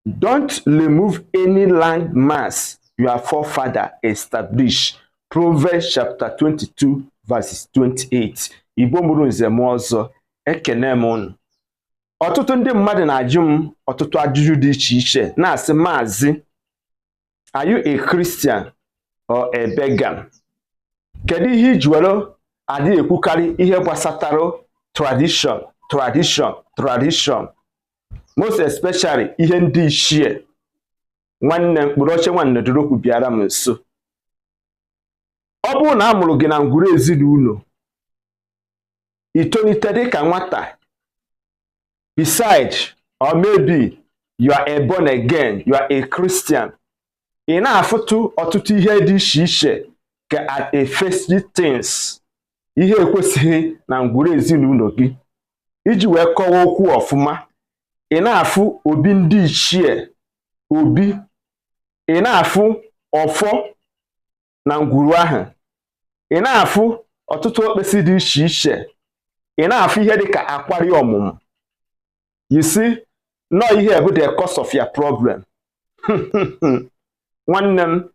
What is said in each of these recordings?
Don't remove any land mass your forefather established. Proverbs chapter 22 verses 28. Igbo mụrụ nze m ọzọ, ekene m unu. Ọtụtụ ndị mmadụ na-ajụ m ọtụtụ ajụjụ dị iche iche, na-asị, "Maazị, are you a Christian or a pagan? Kedu ihe iji were adịghị ekwukarị ihe gbasatara tradition, tradition, tradition, most especially ihe ndị ichie?" Nwanne, mkpụrụ oche nwanne dụrokwu bịara m nso. Ọ bụrụ na a mụrụ gị na ngwuru ezinụlọ, itolite dịka nwata, beside or maybe you are a born again, you are a Christian, ị na-afụtụ ọtụtụ ihe dị iche iche ka at a first things, ihe ekwesịghị na ngwuru ezinụlọ gị. Iji wee kọwaa okwu ọfụma, ị na-afụ obi ndị ichie, obi, ị na-afụ ọfọ na ngwuru ahụ, ị na-afụ ọtụtụ okpesi dị iche iche, ị na-afụ ihe dịka akwari ọmụmụ. You see, nọ ihe bụ the cause of your problem. Nwanne m,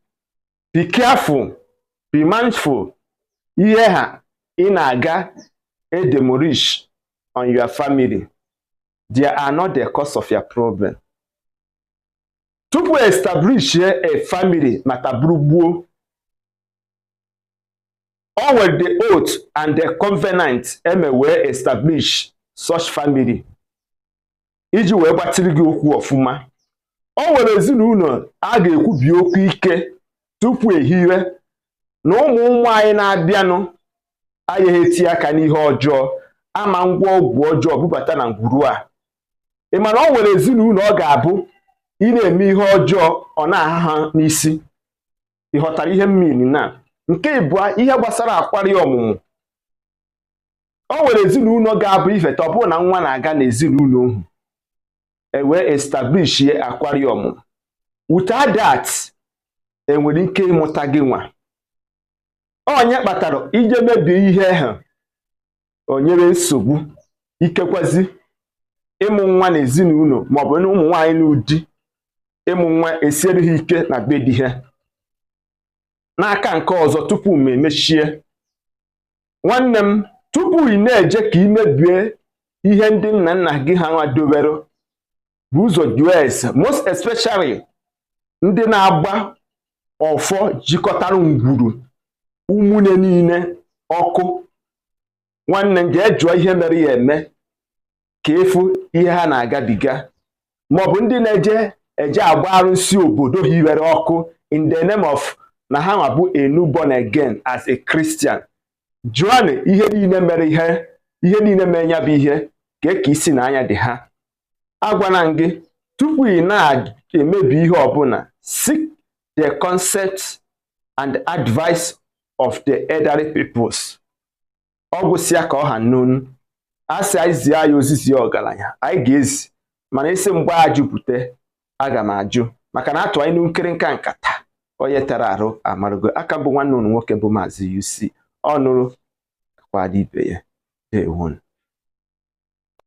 be careful, be mindful. Ihe ha ị na-aga e demolish on your family, they are not the cause of your problem. Tupu establish a family maka bụrụ gbuo, o nwere the oath and the covenant eme wee establish such family. Iji wee gbatịrị gị okwu ọfụma, o nwere ezinụlọ a ga-ekwubi okwu ike tupu ehiwe na ụmụ ụmụ anyị na-abịanụ agaghị etinye aka n'ihe ọjọọ, ama ngwa ọgwụ ọjọọ bubata na ngwuru a. Ị ma na o nwere ezinụlọ ọ ga-abụ ị na-eme ihe ọjọọ, ọ na-aha ha n'isi? Ị ghọtara ihe mmiri na nke ịbụọ, ihe gbasara akwari ọmụmụ? O nwere ezinụlọ ga-abụ ifeta, ọ bụrụ na nwa na-aga n'ezinụlọ ohu, e wee establish akwari ọmụmụ. Without that, enwere ike ịmụta gị nwa onye kpatara ije mebie ihe ahụ, o nyere nsogbu ikekwazi ịmụ nwa n'ezinụlọ, maọbụ na ụmụ nwaanyị n'ụdị ịmụ nwa esiere ha ike na be di ha. N'aka nke ọzọ, tupu m emechie, nwanne m, tupu ị na-eje ka ị mebie ihe ndị nna nna gị ha nwa dobere, bụ ụzọ jụọ ese, most especially ndị na-agba ọfọ jikọtara ngwuru ụmụnne niile ọkụ. Nwanne m, jee jụọ ihe mere ya eme ka ịfụ ihe ha na-agabiga, maọbụ ndị na-eje eje agba arụsị obodo hiwere ọkụ in the name of na ha nwa bụ a new born again as a Christian. Jụọnụ ihe niile mere, ihe niile mere ya bụ ihe ka ka isi na anya dị ha. Agwana m gị, tupu ị na-emebi ihe ọbụla, seek the consent and advice of the elderly peoples. Ọ gwụsịa ka ọ ha n'onu. A sị anyị zie anyị ozizi ọgaranya, anyị ga-ezi, mana isi mgbe a jupụta, aga m ajụ, maka na atụ anyị nkịrịnka nkata onye tara arụ amarụgo aka. Bụ nwanne unu nwoke bụ Maazị UC. Ọ nụrụ kwado ibe ya. Dewonu.